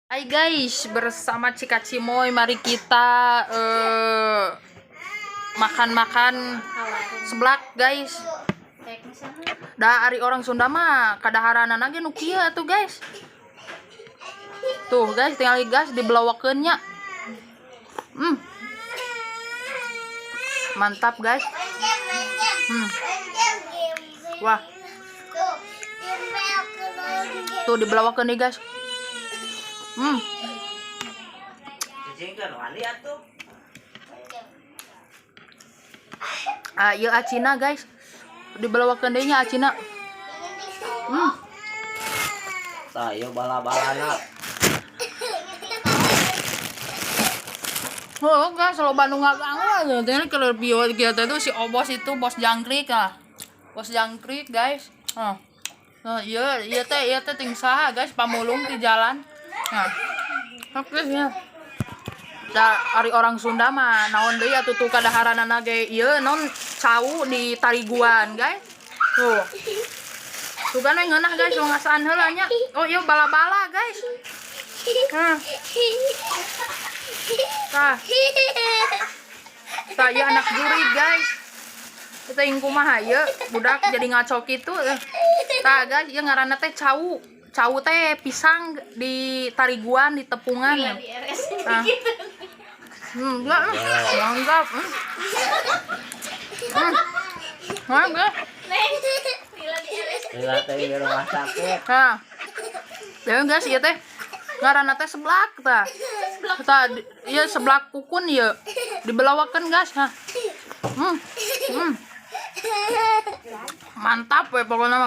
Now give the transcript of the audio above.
Hai guys, bersama Cika Cimoy, mari kita makan-makan seblak, guys. Da ari orang Sunda mah kadaharanana ge nu kieu atuh, guys. Tuh guys, tinggal gas dibelawakeun nya. Mantap, guys. Wah. Tuh dibelawakeun nih, guys. Cicing kan wali atuh. Ah, ieu acina, guys. Dibelawakeun deui nya acina. Tah ieu bala-balana. Oh, guys, loba nu ngaganggu. Teh kalau bio gitu tuh si Obos itu bos jangkrik ah. Bos jangkrik, guys. Oh. Nah, iya, iya teh ting saha, guys, pamulung di jalan. Nah. Oke ya. Da ari orang Sunda mah naon deui atuh tuh kadaharanana ge ieu non cau di tariguan, guys. Tuh. Tuh kan ngeunah, guys, ngasaan heula nya. Oh, iya bala-bala, guys. Nah. Tah. Tah ieu anak jurig, guys. Kita yang kumaha ieu budak jadi ngaco kitu. Tah guys, ieu ngaranna teh cau. Cau teh pisang di tariguan, di tepungan. Iya, di RS. Ah. Enggak, mantap. Mantap. Neng, lila di RS. Lila teh di rumah sakit. Nah. Ya guys, ieu teh ngaranna teh seblak tah. Tah, ieu seblak kukun ieu. Dibelawakeun, guys, nah. Mantap we pokoknya mah, guys.